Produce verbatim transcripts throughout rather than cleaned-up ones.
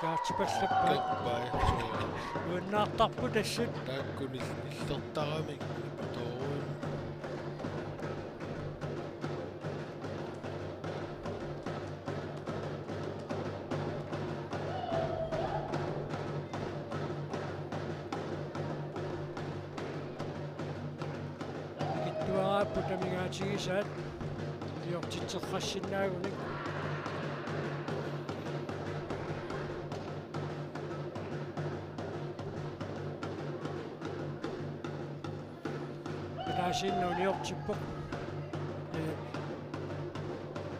Kaartipallappai. Kappai. Uinnaartarput assut. Taakku nil-, nillertaramik. Toorun. Kittuaraapput amigaatigisaat. Iortitseqqassinnaagunik. Ataasiinnaq uniortippoq. Ee,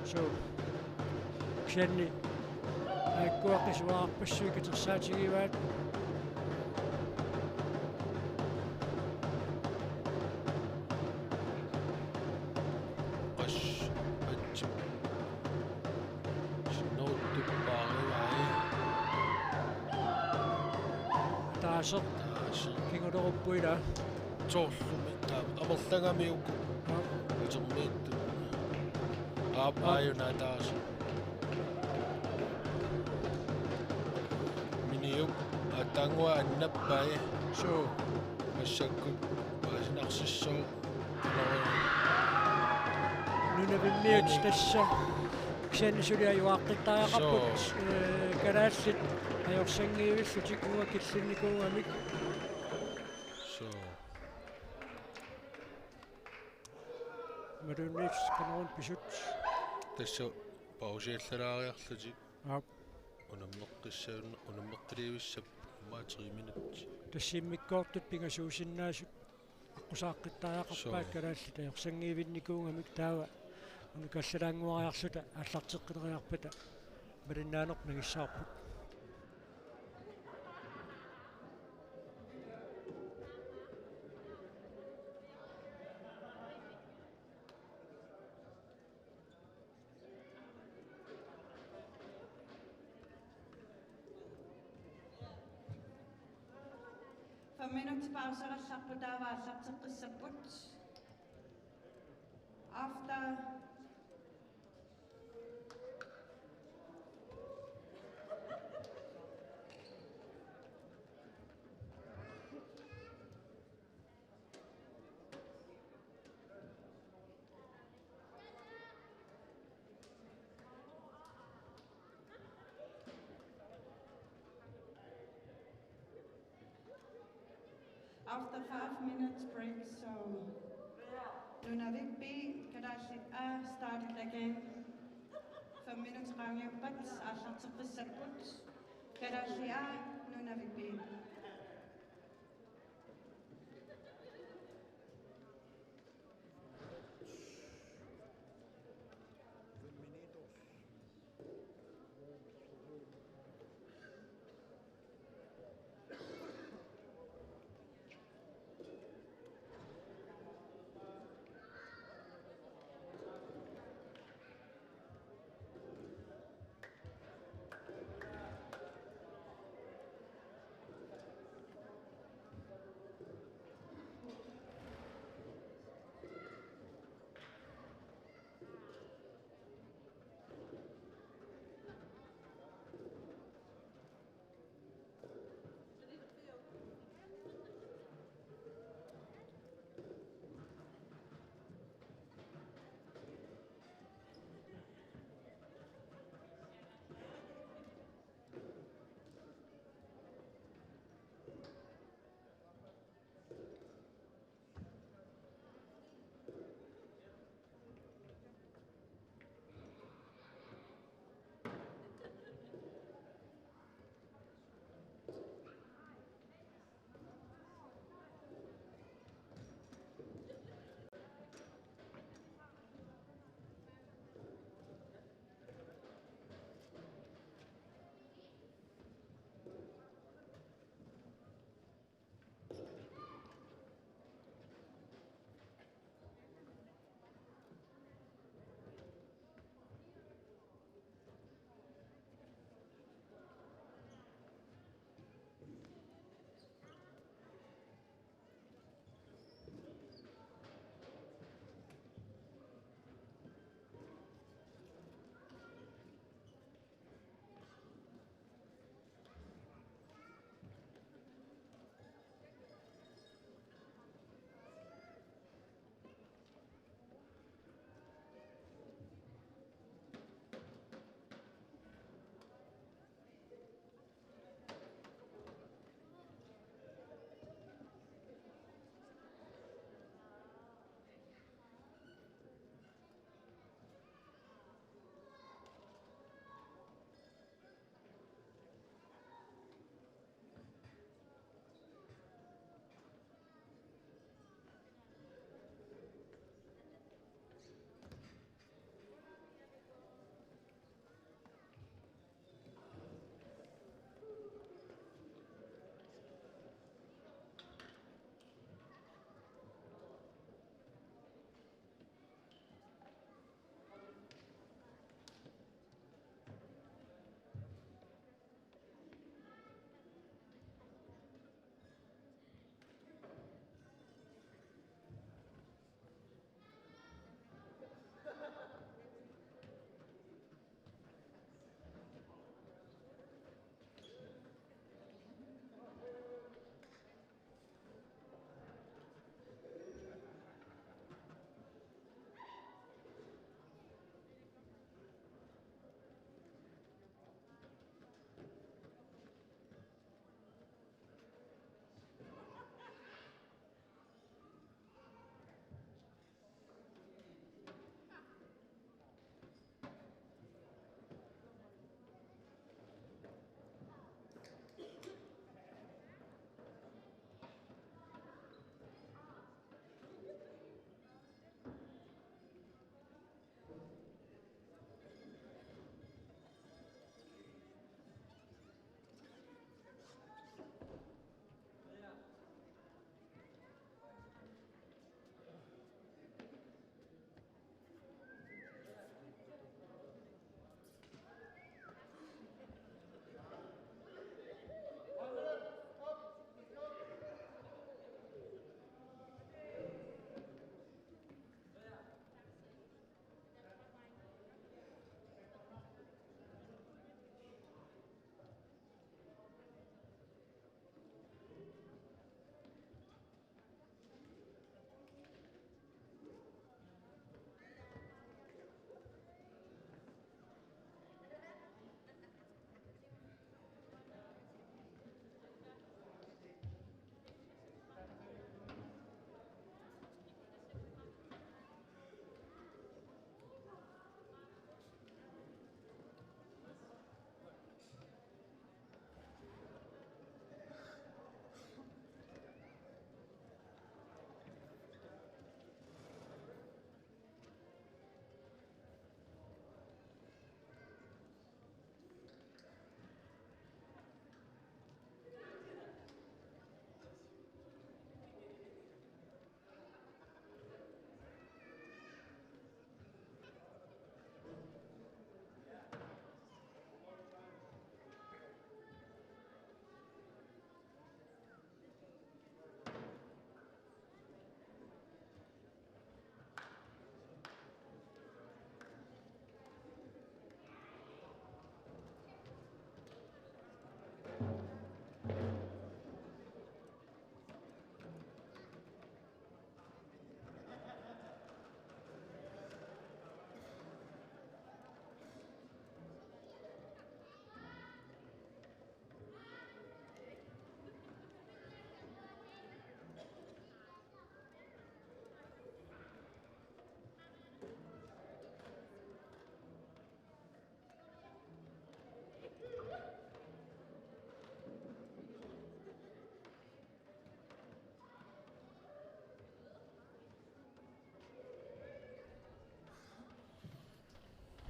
suu. Kisianni aakkua qisuararpassuit katersaatigivaat. Qas, atsi. Sinneruttuppaarivai. Ataaseq. Ataaseq. Kinguleruppuila. Soorlumi taava amerlagami uku. Aa. Utermiittut. Aap, aa, aajuna ataaseq. Miniup ataannguaq annappai. Suu. Massakkut paasinarsissooq. Nunavimmiut. Mini. Tassa kisianni suli ajuaaqqittariaqarput. Suu. Ee, kalaallit ajorsanngivillutik uanga killinnikuugamik. Suu. Imaluunniit qanoruna pisut. Tassa pausiallalaariarlutik. Aap. Unammeqqissagun-, unammeqqilivissapput aamma tre minutsit. Tassa immikkoortut pingasuusinnaasut aqqusaaqqittarpakka. Suu. Kalaallit ajorsanngivinnikuugamik taava unikallalaannguariarluta aallarteqqileriarpata malinnaaneq nangissavarput. Fem minutsit pauserallarput taava aallarteqqissapput. After. After five minutes break, so Nunavik B, Kalaallit A started again. Fem minutsit qaangiuppat aallarteqqissapput. Kalaallit A, Nunavik B.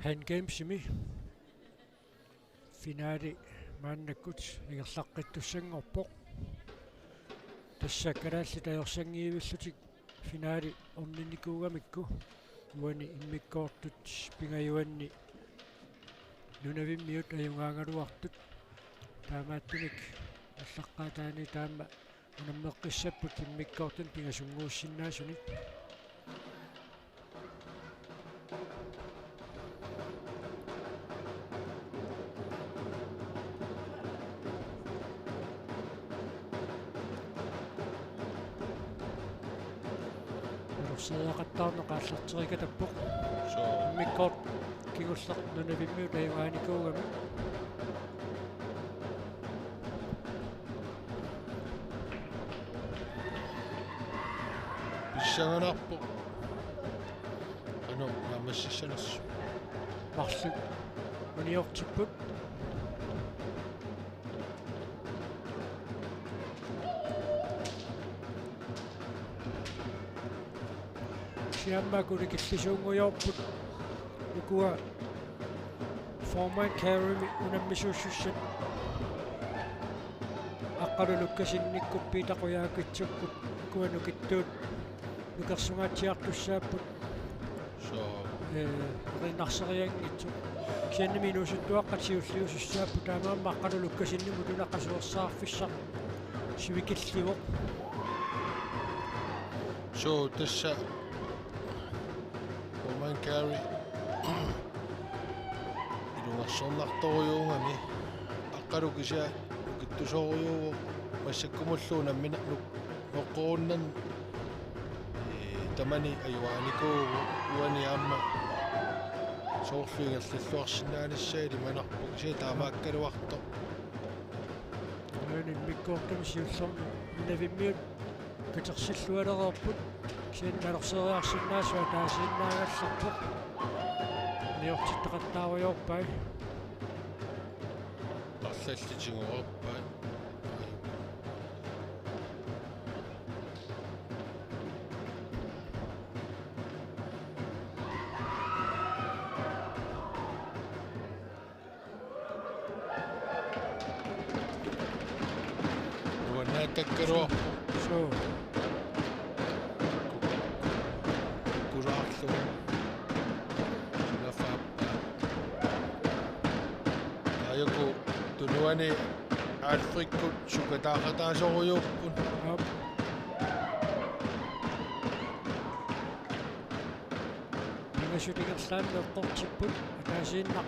Hand Gamesimi finaali maannakkut ingerlaqqittussanngorpoq. Tassa kalaallit ajorsanngivillutik finaali orninnikuugamikku uani immikkoortut pingajuanni nunavimmiut ajugaagaluartut. Taamaattumik aallaqqaataani taama unammeqqissapput immikkoortut pingasunnguussinnaasunik. Nalurseriaqattaarneq aallarteriikatappoq. Soo. Immikkoortut kingulleq nunavimmiut ajugaanikuugami. Pissanganarpoq. Qanoq naammassissanersoq. Marluk uniortipput. Siamma kulikillisuunngujoorput. Ukua Forman Careymi unammisuussussat. Aqqalu Lukasenikkut Peter Qujakukikkut ukua nukittuut nukersungaatsiartussaapput. Soo. Ee, erinnarserianngitsut. Kisiannimi inuusuttuaqqat siulliusussaapput, taamaammat Aqqalu Lukasenimut una qasuersaarfissaq sivikillivoq. Soo, tassa Forman Carey ilungersornartorujuugami. Aqqalu kisianni nukittusorujuuvoq, massakkumullu unamminerlu noqqorunnani, ee, tamani ajugaanikuuvoq, uani aamma soorlu ingerlalluarsinnaanissaa ilimanarpoq, kisianni taamaakkaluartoq. Uani immikkoortumi siullermi nunavimmiut katersillualereerput, kisianni nalurseriarsinnaasut ataasiinnaagallarput. Uniortittoqattaarujoorpai. Arlallit tiguarpai. Nuannaattakkaluarpoq. Soo. Kulaarlugu. Sunafaappa. Aajuku tunuani Alfredkut sukataaqataasorujuupput. Aap. Pingasut ingerlaannaq eqqortipput ataasiinnaq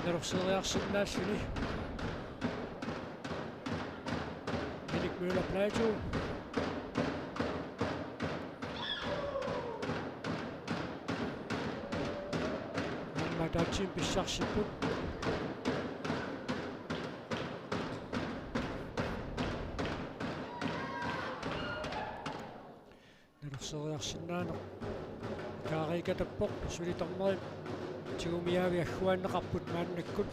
nalurseriarsinnaalluni. Erik Møller Platou. Aamma ataatsimik pissarsipput. Nalurseriarsinnaaneq ikaariikatappoq, suli dommerit tigumiaavi agguaanneqarput maannakkut.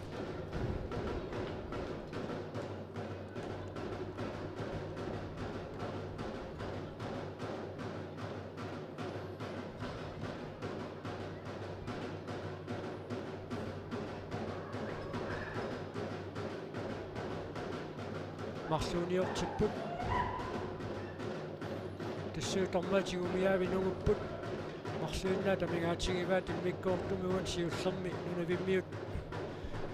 Marluk uniortipput. Tassuuna dommerit tigumiaavi nungupput. Marluinnaat amigaatigivaat immikkoortumi uani siullermi nunavimmiut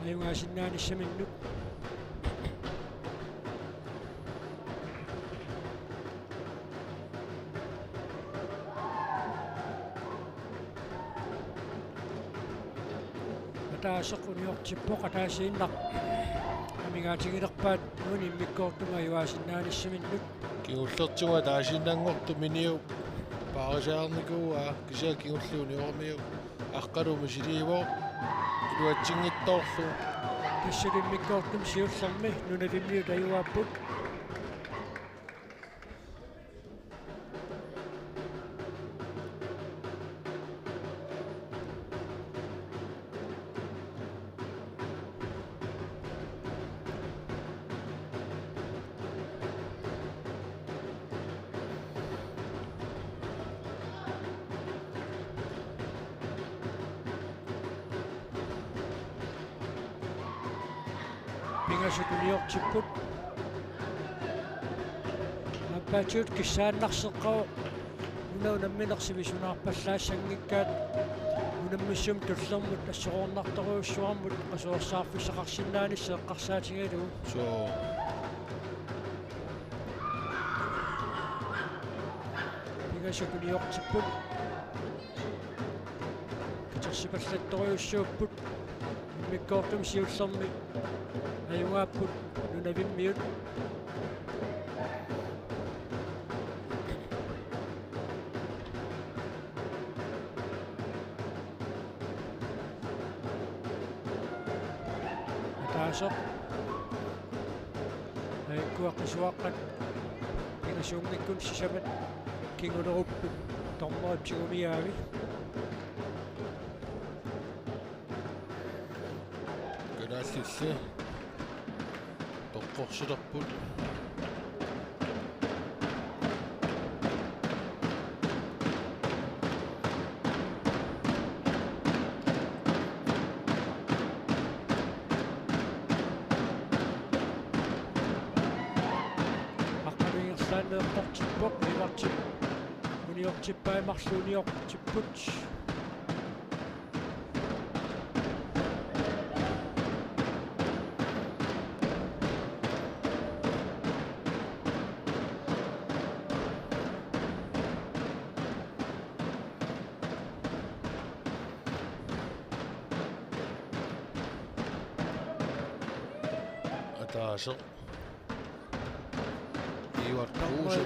ajugaasinnaanissaminnik. Ataaseq uniortippoq ataasiinnaq amigaatigilerpaat uani immikkoortumi ajugaasinnaanissaminnik. Kingullertigut ataasiinnanngortut Miniup paarisaarnikuuaa, kisianni kingulliup unioramiuk Aqqalu misiliivoq iluatsinngitsoorlugu. Tassa immikkoortumi siullermi nunavimmiut ajugaapput. Pingasut uniortipput. Naappaatigut kissaannarseqqavoq. Una unammineq sivisunaarpallaassanngikkaat. Unammissumut tullermut assoroornartorujussuarmut qasuersaarfissaqarsinnaanissaq eqqarsaatigalugu. Suu. Pingasut uniortipput. Katersipallattorujussuupput. Immikkoortumi siullermi ajugaapput Nunavimmiut. Ataaseq. Aakkuaqqisuaqqat pingasuunngikkuni sisamat kingunerupput dommerit tigumiaavi. Kalaallit toqqorsilerput. Aqqalu ingerlaannaq toqqortippoq, ivartip uniortippai marluk uniortipput. Ataaseq. Ivar Kuusi.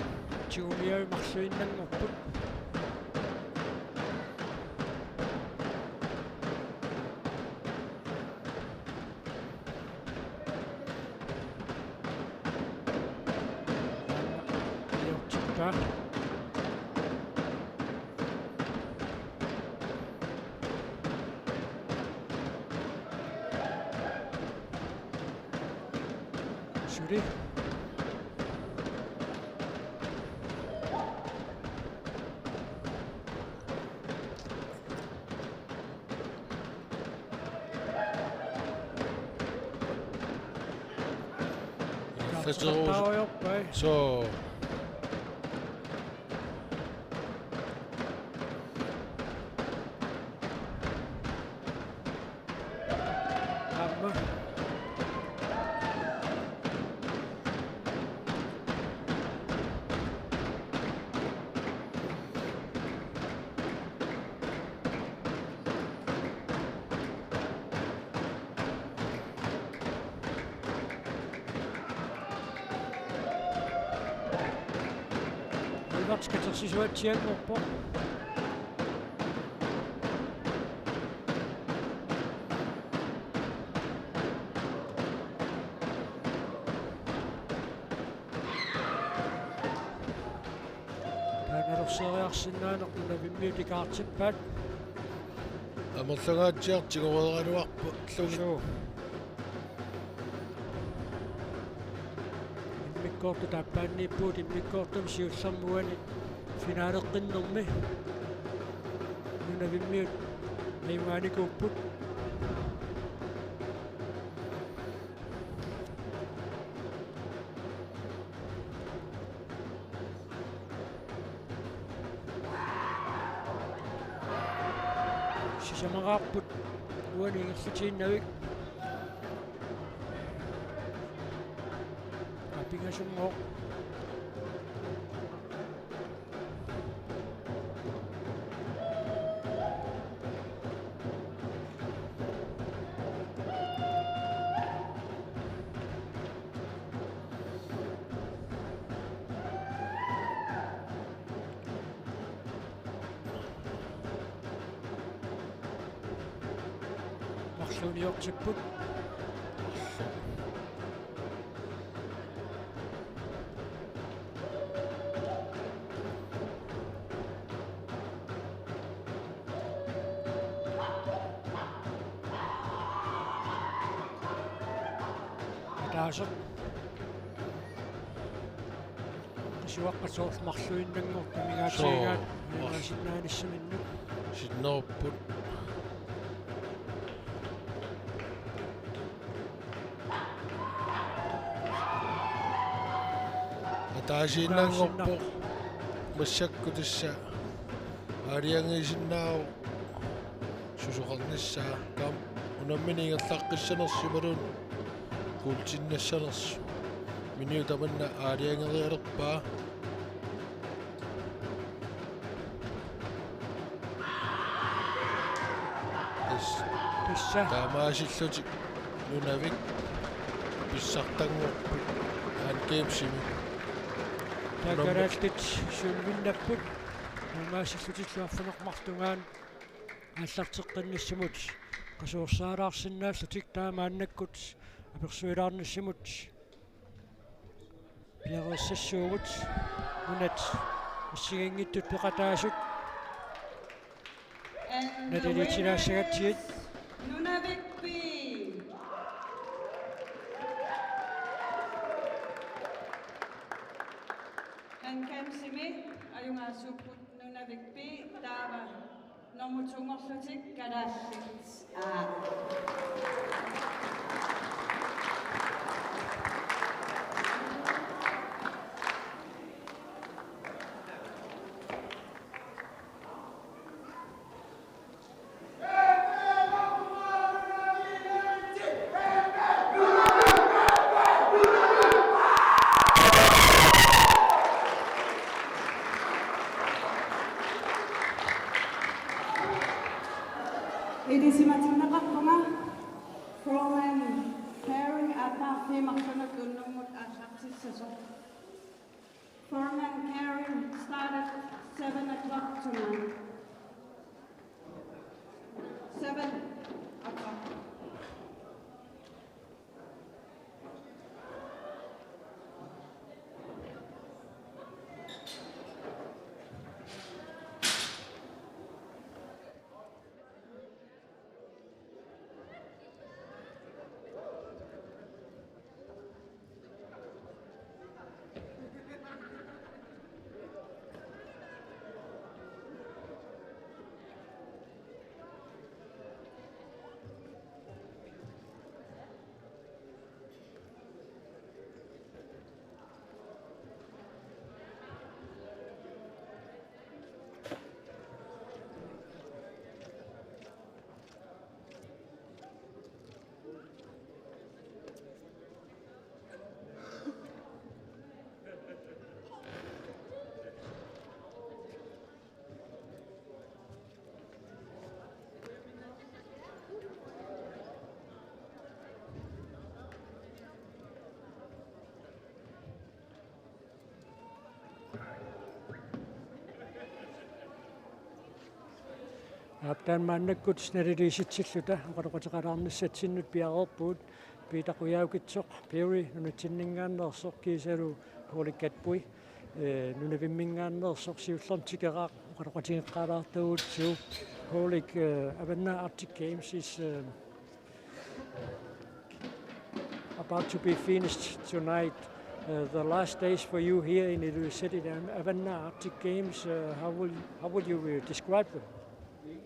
Tigumiaavi marluinnanngorput. Iortippa. Suli. Ingerlaterusu-, taoriorpai. Suu. Aamma. Ivartip katersisuatsianngorpoq. Taanna atorseeriarsinnaaneq Nunavimmiut ikaartippaat. Amerlangaatsiartigoreeraluarput. Suu. Immikkoortut aappaanniippugut, immikkoortumi siullermi uani finaaleqqinnermi Nunavimmiut ajugaanikuupput. Sisamaqaarput uani ingerlatiinnavik. Aa, pingasunngooq. Marluk uniortipput. Ataaseq. Qisuaqqat soorlu marluinnanngortut amigaatigigaat. Suu. Ajugaasinnaanissaminnik. Sinnerupput. Taasiinnaanngorpoq massakkut tassa aalajangiisinnaavoq susoqarnissaa, taava unammineq ingerlaqqissanersoq imaluunniit kuultinnassanersoq. Miniu tamanna aalajangerialerpaa. Tassa. Tassa. Taamaasillutik Nunavik pissartanngorput Asian Gamesimi. Taava kalaallit sølvinnapput taamaasillutillu arfineq-marluk tungaanut aallarteqqinnissaminnut qasuersaalaarsinnaallutik. Taava maannakkut apersuilaarnissamut piareersassuugut, nunat assigiinngitsut peqataasut naliliitinaassagatsigu. Nunavik B. Asian Gamesimi ajugaasuupput Nunavik B, taava nummer to-nngorlutik kalaallit A. Ilisimatinneqarpunga Froman Caring aappaarfiit marlunut unnummut aallartissasoq. Froman Caring start at seven o'clock tonight. Seven o'clock. Aap, taanna maannakkut naliliisitsilluta oqaloqateqalaarnissatsinnut piareerpugut. Peter Qujaukitsoq, Perry nunatsinninngaanneersoq, kiisalu Pauli Katbui, eh, Nunavimminngaanneersoq, siullermik tikeraaq oqaloqatigeqqaalaartagut. So, Pauli, eh, Avannaata Arctic Games is, eh, about to be finished tonight. Uh, the last days for you here in Ilulissat in Avannaata Arctic Games, uh, how will, how would you, uh, describe them?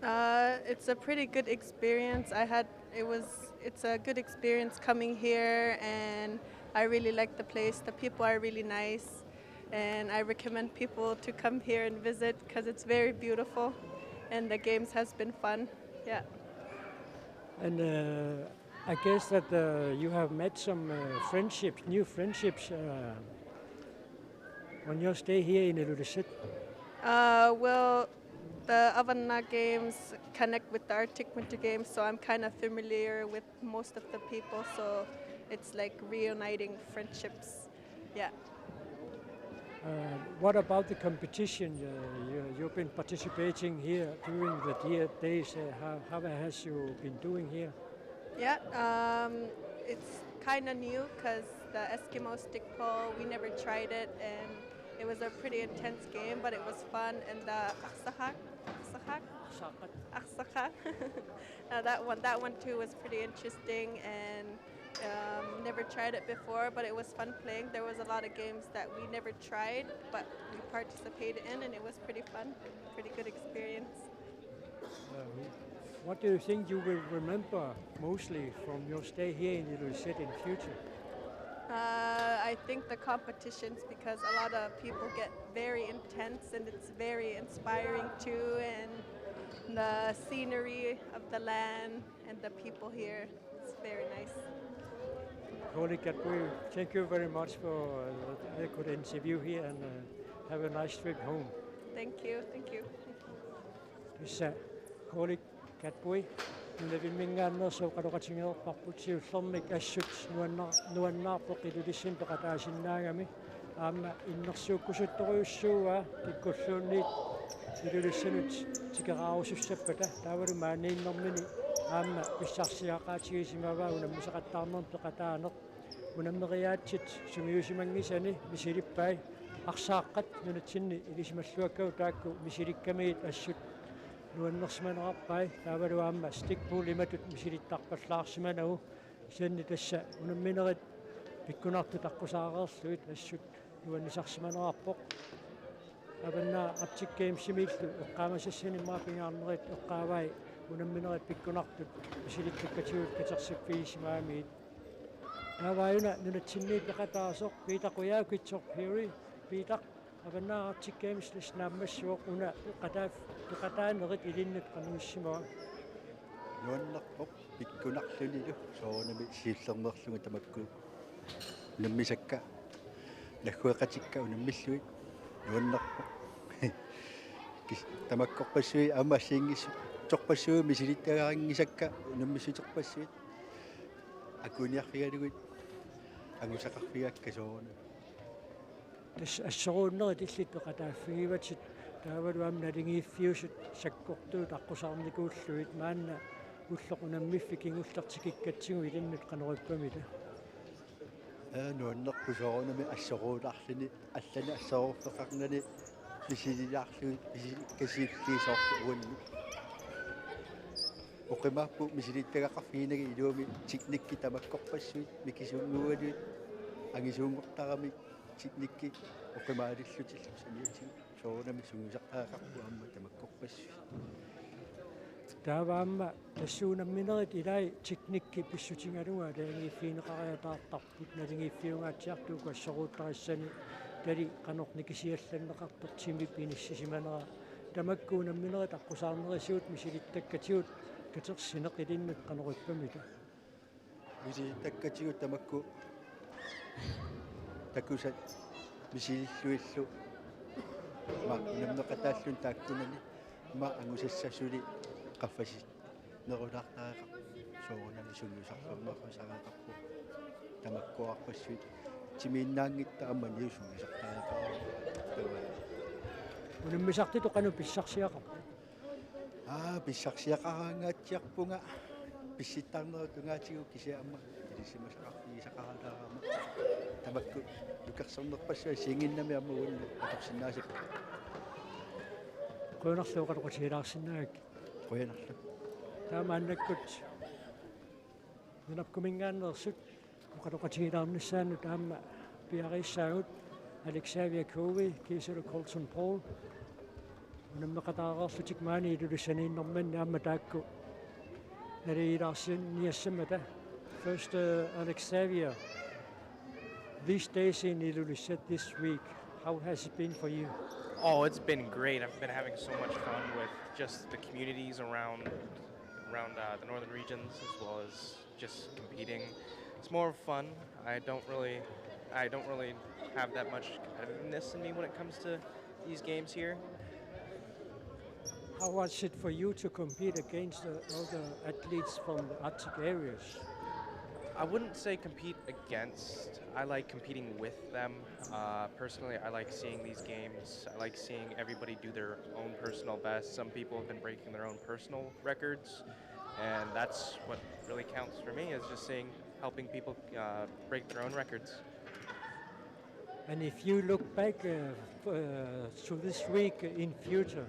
Uh, it's a pretty good experience. I had, it was, it's a good experience coming here, and I really like the place. The people are really nice, and I recommend people to come here and visit 'cause it's very beautiful, and the games has been fun. Yeah. And, uh, I guess that, uh, you have met some, uh, friendships, new friendships, uh, on your stay here in Ilulissat. Uh, well, the Avannaata Games connect with the Arctic Winter Games, so I'm kinda familiar with most of the people, so it's like reuniting friendships. Yeah. Uh, what about the competition? Uh, you, you've been participating here during the dear days. Uh, how, how has you been doing here? Yeah, um, it's kinda new 'cause the Eskimo stick pull, we never tried it, and it was a pretty intense game, but it was fun. And the arsaqaaq, arsaqaaq, arsaqaaq. Uh, that one, that one too was pretty interesting, and um, never tried it before, but it was fun playing. There was a lot of games that we never tried, but we participated in, and it was pretty fun, pretty good experience. Um, what do you think you will remember mostly from your stay here in Ilulissat in future? Uh, I think the competitions, because a lot of people get very intense and it's very inspiring too, and the scenery of the land and the people here is very nice. Kolik Katpui, thank you very much for uh, a good interview here and uh, have a nice trip home. Thank you, thank you. Tassa Kolik Katpui, Nunavimminngaanneersoq oqaloqatigilerparput, siullermik assut nuanna-, nuannaarpoq Ilulissani peqataasinnaagami. Aamma innersuukkusuttorujussuuaa kikkulluunniit Ilulissanut tikeraarusussappata, taavalu maaniinnermini aamma pissarsiaqaatigisimavaa unammisaqattaarnermut peqataaneq. Unammeriaatsit sungiusimanngisani misilippai, arsaaqqat nunatsinni ilisimalluakkagut taakku misilikkamigit assut nuannersimanerarpai, taavalu aamma Stikpool imatut misilittarpallaarsimanagu. Kisianni tassa unamminerit pikkunartut aqqusaareerlugit assut nuannisarsimanerarpoq. Avannaata Arctic Gamesimiillu eqqaamasassanik immaqa pingaarnerit eqqaavai unamminerit pikkunartut misilittakkatigut katersiffigisimagamikkit. Taava aajuna nunatsinniit peqataasoq Peter Qujaukitsoq, Perry. Peter, Avannaata Arctic Games tassa naammassivoq, una peqataa-, peqataanerit ilinnut qanoq issimava? Nuannerpoq pikkunarlunilu, soorunami siullermeerlunga tamakku unammisakka, naggueqatikka unammillugit. Nuannerpoq. Kis-, tamakkorpassuit aamma assigiinngitsorpassuit misilittagarinngisakka, unammissuterpassuit akuiniarfigalugit angusaqarfigaakka soorunami. Tassa assoruunnerit illit peqataaffigivatit, taavalu aamma naligiiffiusut sakkortuut aqqusaarnikuullugit, maanna ulloq unammiffik kingulleq tikikkatsigu ilinnut qanoq ippamita? Ee, nuannerpoq soorunami assoruulaarluni, allanik assoruuffeqarnani misililaarlugit, misilikkasiullugu soorlu uannut. Oqimaapput misilittagaqarfiginagit, iluamik teknikki tamakkorpassuit mikisunnguugalugit angisuunngortaramik, teknikki oqimaalillutillu saniatigut, soorunami sungiusartariaqarpoq aamma tamakkorpassuit. Taava aamma tassa unamminerit ilai teknikki pissutigalugu aalajangiiffigineqariataartarput, naligiiffiungaatsiartut uku assoruuttarissani, tali qanoq nikisiallanneqartoq, timip inissisimanera. Tamakku unamminerit aqqusaarnerisigut misilittakkatigut katersineq ilinnut qanoq ippamita? Misilittakkatigut tamakku takusat misilillugillu, ma unammeqataalluni taakkunani, ma angusassaq suli qaffasi nerulaartariaqarpoq, soorunami sungiusarluarnerusariaqarpoq. Tamakkuarpassuit timiinnaanngitsut aamma niu sungiusartariaqarpoq. Taava. Unammisartutut qanoq pissarsiaqarpa? Aa, pissarsiaqaraangaatsiarpunga pissittarnerup tungaatigut, kisianni aamma ilisimasaqarfigisaqaraluarama. Tamakku nukersornerpassuit assigiinngimmat aamma uannut atorsinnaasakka. Qujanarlu oqaloqatigilaarsinnaagakkit. Qujanarlu. Taava maannakkut nunappuminngaanneersut oqaloqatigilaarnissaannut aamma piareersaagut, Alex Xavier Covey, kiisalu Colton Paul. Unammeqataareerlutik maani Ilulissaniinnermanni aamma taakku naligiilaarsinniassammata. First, uh, Alex Xavier, these days in Ilulissat this week, how has it been for you? Oh, it's been great. I've been having so much fun with just the communities around around uh, the northern regions, as well as just competing. It's more fun. I don't really, I don't really have that much competitiveness in me when it comes to these games here. How was it for you to compete against uh, all the athletes from the Arctic areas? I wouldn't say compete against. I like competing with them. Uh, personally, I like seeing these games. I like seeing everybody do their own personal best. Some people have been breaking their own personal records, and that's what really counts for me, is just seeing, helping people uh, break their own records. And if you look back uh, f- uh, to this week in future,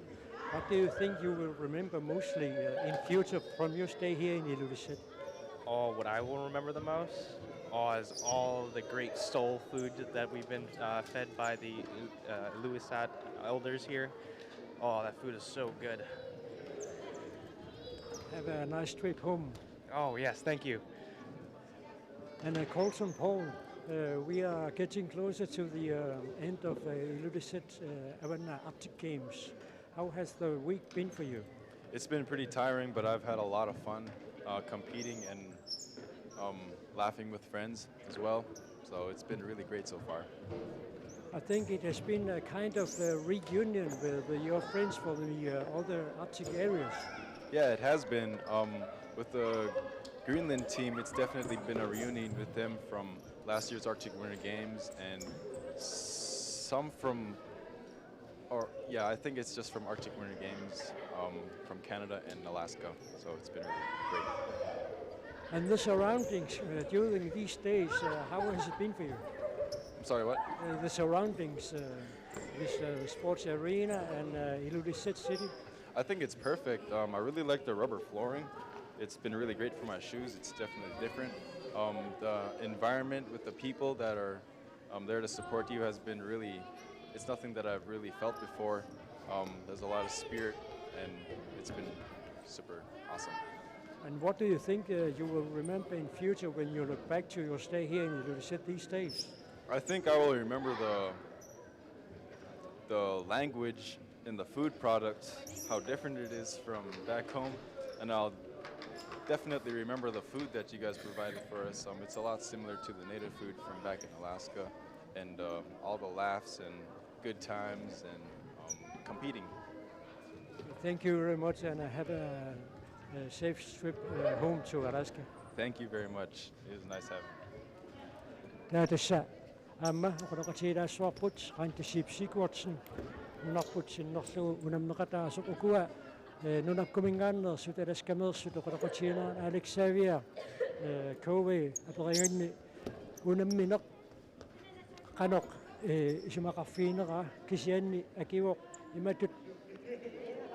what do you think you will remember mostly uh, in future from your stay here in Ilulissat? Oh, what I will remember the most, oh, is all the great soul food that we've been uh, fed by the uh, Ilulissat elders here. Oh, that food is so good. Have a nice trip home. Oh, yes, thank you. And uh, Colton Paul, Uh, we are getting closer to the uh, end of uh, Ilulissat uh, Avannaat Arctic Games. How has the week been for you? It's been pretty tiring, but I've had a lot of fun uh, competing and um, laughing with friends as well. So it's been really great so far. I think it has been a kind of a reunion with uh, your friends from the uh, other Arctic areas. Yeah, it has been. Um, with the Greenland team, it's definitely been a reunion with them from last year's Arctic Winter Games and some from, or yeah, I think it's just from Arctic Winter Games um, from Canada and Alaska. So it's been really great. And the surroundings uh, during these days, uh, how has it been for you? I'm sorry, what? Uh, the surroundings, uh, this uh, sports arena and uh, Ilulissat city. I think it's perfect. Um, I really like the rubber flooring. It's been really great for my shoes. It's definitely different. Um, the environment with the people that are um, there to support you has been really, it's nothing that I've really felt before. Um, there's a lot of spirit, and it's been super awesome. And what do you think uh, you will remember in future when you look back to your stay here in Ilulissat these days? I think I will remember the the language and the food products, how different it is from back home, and I'll definitely remember the food that you guys provided for us. Um, it's a lot similar to the native food from back in Alaska, and um, all the laughs and good times and um, competing. Thank you very much and uh, have a, a safe trip uh, home to Alaska. Thank you very much. It was nice having me. Taava tassa aamma oqaloqatigilaassavarput Randi Zeeb Sigurdsen nunarput sinnerlugu unammeqataasoq. Ukua eh, nunakkuminngaanneersut Alaskameersut oqaloqatiginerat Alex Xavier eh, K V aperiganni unammineq qanoq eh, isumaqarfigineraa, kisianni akivoq imatut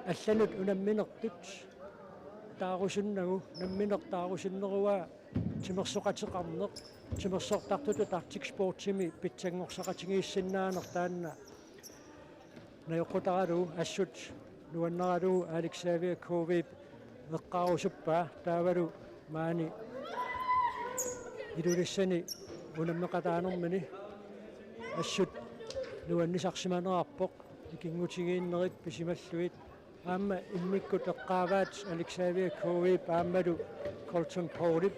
allanut unamminertut taarusunnagu, unammineq taarusunneruaa timersoqateqarneq, timersortartutut Arctic Sportsimi pitsanngorsaqatigiissinnaaneq taanna najoqqutaralugu assut nuannaralugu Alex Xavier K V-p eqqaarusuppaa taavalu maani Ilulissani unammeqataanermini assut nuannisarsimanerarpoq ikinngutigiinnerit pisimallugit. Aamma immikkut eqqaavaat Alex Xavier K V-p aammalu Colton Paulip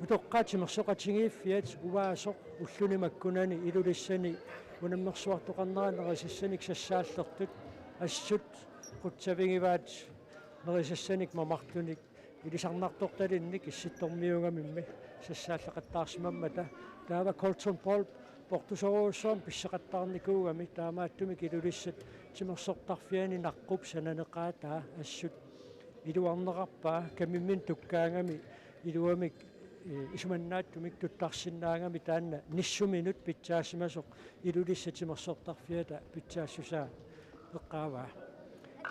utoqqaat timersoqatigiiffiat uvaasoq ulluni makkunani Ilulissani unammersuartoqarnera nerisassanik sassaallertut assut qutsavigivaat nerisassanik mamartunik ilisarnartortalinnik Issittormiuugamimmi sassaalleqattaarsimammata. Taava Colton Paul portusorujussuarmik pisseqattaarnikuugami, taamaattumik Ilulissat timersortarfiani naqqup sananeqaataa assut iluarneqarpaa, kamimminik tukkaangami iluamik eh, isumannaatsumik tuttarsinnaagami taanna nissuminut pitsaassimasoq Ilulissat timersortarfiata pitsaassusaa eqqaavaa.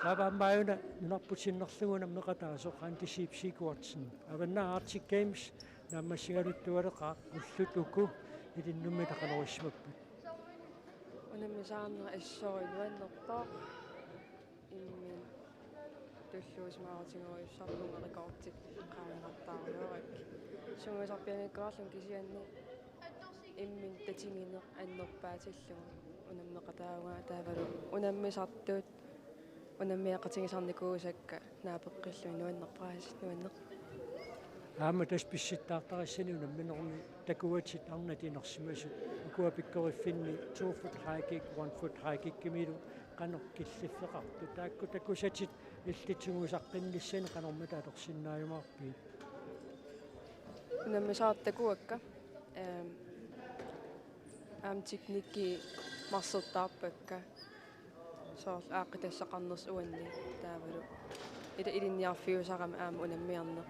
Taava aamma aajuna nunarput sinnerlugu unammeqataasoq Randi Zeeb Sigurdsen. Avannaat Arctic Games naammassigaluttualeqaaq, ullut uku ilinnummi qanoq issimapput? Unammisaarneq assut nuannerpoq. Imminut tulluusimaarutigerusussarpunga rekordit qaangertartorujussuuakka. Sungiusarpianngikkaluarlunga kisianni imminut tatigineq annerpaatillugu unammeqataavugut taavalu unammisartut unammeqatigisarnikuusakka naapeqqillugit nuannerpaasik nuanneq. Aamma tassa pissittaartarissani unamminermi takuatit arnat inersimasut, ukua pikkoriffinni two foot high kick, one foot high kickimilu qanoq killiffeqartut, taakku takusatit illit sungiusaqqinnissani qanormita atorsinnaajumaarpigit? Unammisaartut takuakka, ehm, aamma teknikki marsertaarpakka. Soorlu aaqqitassaqarnersoq uanni taavalu ila ilinniarfiusarami aamma unammiarneq.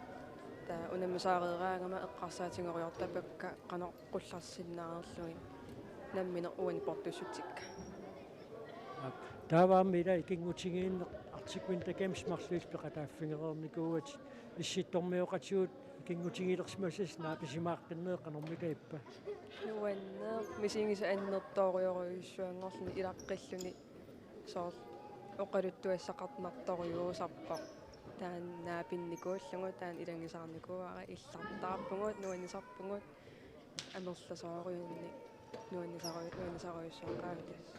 Taava unammisaareeraangama eqqarsaatigerujoortapakka qanoq qullarsinnaareerlugit nammineq uani portussutsikka. Taava aamma ila ikinngutigiinneq Arctic Winter Games marluk peqataaffigereernikuugatit, Issittormioqatigut ikinngutigilersimasatit naapisimaaqqinnerit qanormita ippa? Nuanneq, misigisat annertoorujorujussuanngorluni ilaqqilluni soorlu oqaluttuassaqarnartorujussuusarpoq. Taanna naapinnikuullugu taanna ilagisaarnikuuara, illartaarpugut, nuannisarpugut. amerlasoorujunnik nuannisaru-, nuannisarujussuaqaanga tassa.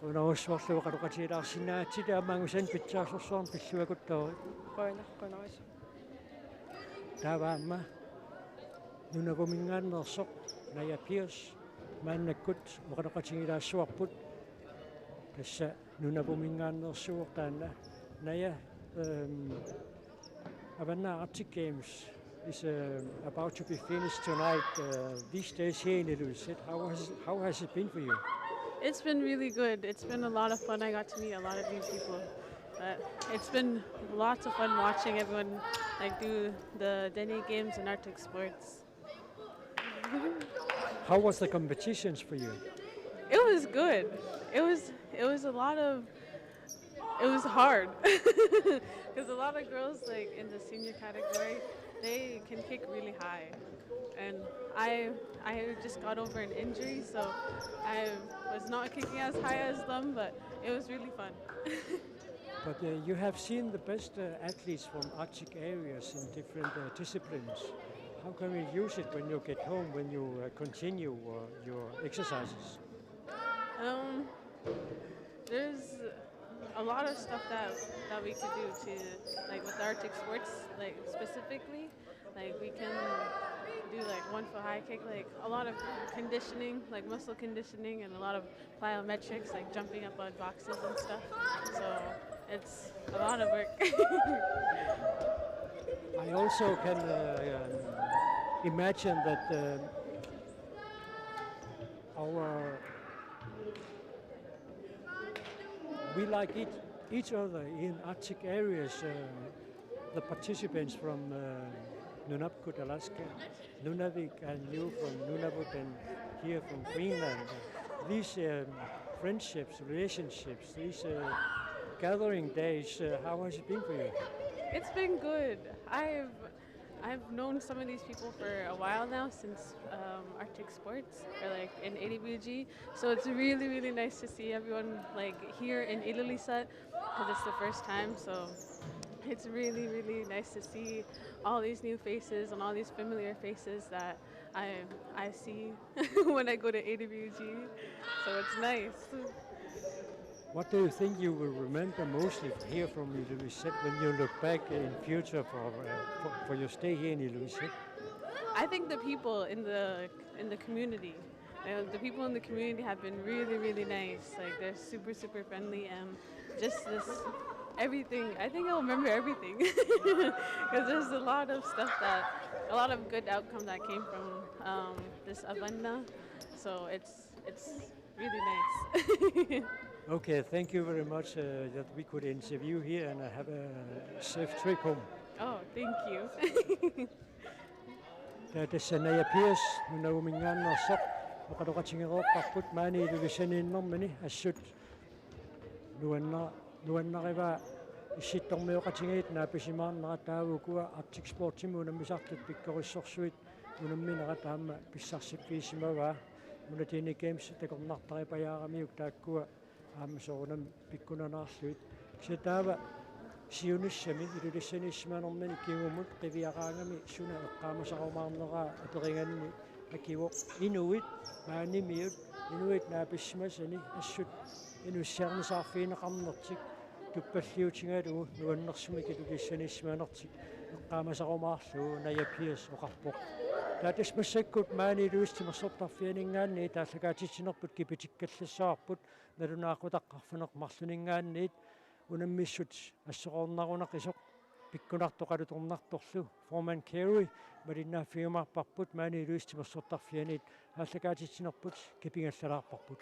Qujanarsuarlu oqaloqatigilaarsinnaagakkit aamma angusani pitsaassorsuarmik pilluakuttoorit. Qujanaq, qujanarsuaq. Taava aamma Nunavuminngaanneersoq Naja Pius maannakkut oqaloqatigilaassuarput. Tassa Nunavuminngaanneersuuvoq taanna. Naja, um, Avannaata Arctic Games is, um, about to be finished tonight, uh, these days here in Ilulissat. How has, how has it been for you? It's been really good. It's been a lot of fun. I got to meet a lot of new people. But it's been lots of fun watching everyone, like, do the Dene Games and Arctic sports. How was the competitions for you? It was good. It was, it was a lot of, it was hard because a lot of girls, like, in the senior category, they can kick really high, and I I just got over an injury, so I was not kicking as high as them, but it was really fun. But, uh, you have seen the best, uh, athletes from Arctic areas in different, uh, disciplines. How can you use it when you get home, when you, uh, continue, uh, your exercises? Um, there's a lot of stuff that, that we could do to, like, with Arctic sports, like, specifically. Like, we can do, like, one foot high kick, like, a lot of conditioning, like, muscle conditioning, and a lot of plyometrics, like, jumping up on boxes and stuff. So it's a lot of work. I also can, uh, um, imagine that, uh, our, we like each, each other in Arctic areas, uh, the participants from, uh, Nunavut, Alaska, Nunavik, and you from Nunavut and here from Greenland. These, um, friendships, relationships, these, uh, gathering days, uh, how has it been for you? It's been good. I've I've known some of these people for a while now, since, um, Arctic Sports, or, like, in A D B G. So it's really, really nice to see everyone, like, here in Ilulissat, because it's the first time. So it's really, really nice to see all these new faces and all these familiar faces that I I see when I go to A D B G. So it's nice. What do you think you will remember mostly here from Ilulissat when you look back in future for, uh, for, for your stay here in Ilulissat? I think the people in the, in the community. Uh, the people in the community have been really, really nice. Like, they're super, super friendly, and just this, everything. I think I'll remember everything because there's a lot of stuff that, a lot of good outcome that came from, um, this Avannaata. So it's it's really nice. Okay, thank you very much, uh, that we could interview here, and, uh, have a safe trip home. Oh, thank you. Taava tassa Naja Pius Nunavuminngaanneersoq oqaloqatigereerparput maani Ilulissaniinnermini, assut nuanna-, nuannarivaa issittormioqatigiit naapisimaarnerat. Taava ukua Arctic Sportsimi unammisartut pikkorissorsuit unamminerat aamma pissarsiffigisimagai. Una Dene Games takornartaripajaaramiuk taakkua aamma soorunami pikkunanaarlugit. Kisianni taava siunissami Ilulissaniissimanermini kingumut qiviaraangami suna eqqaamasarumaarneraa aperiganni akivoq: inuit maanimiut, inuit naapissisimasani assut inussiarnisaarfigineqarnertik tuppalliutigalugu nuannersumik Ilulissaniissimanertik eqqaamasarumaarlugu, Naja Pius oqarpoq. Taava tassa massakkut maani Ilulissat Timersortarfianinngaanniit aallakaatitsinerput kipitikkallassavarput, nalunaaqutaq arfineq-marlunninngaanniit unammissut assoqornarunaqisoq pikkunartoq alutornartorlu Foreman Carey malinnaaffigiumaarparput, maani Ilulissat Timersortarfianiit aallakaatitsinerput kipigallalaarparput.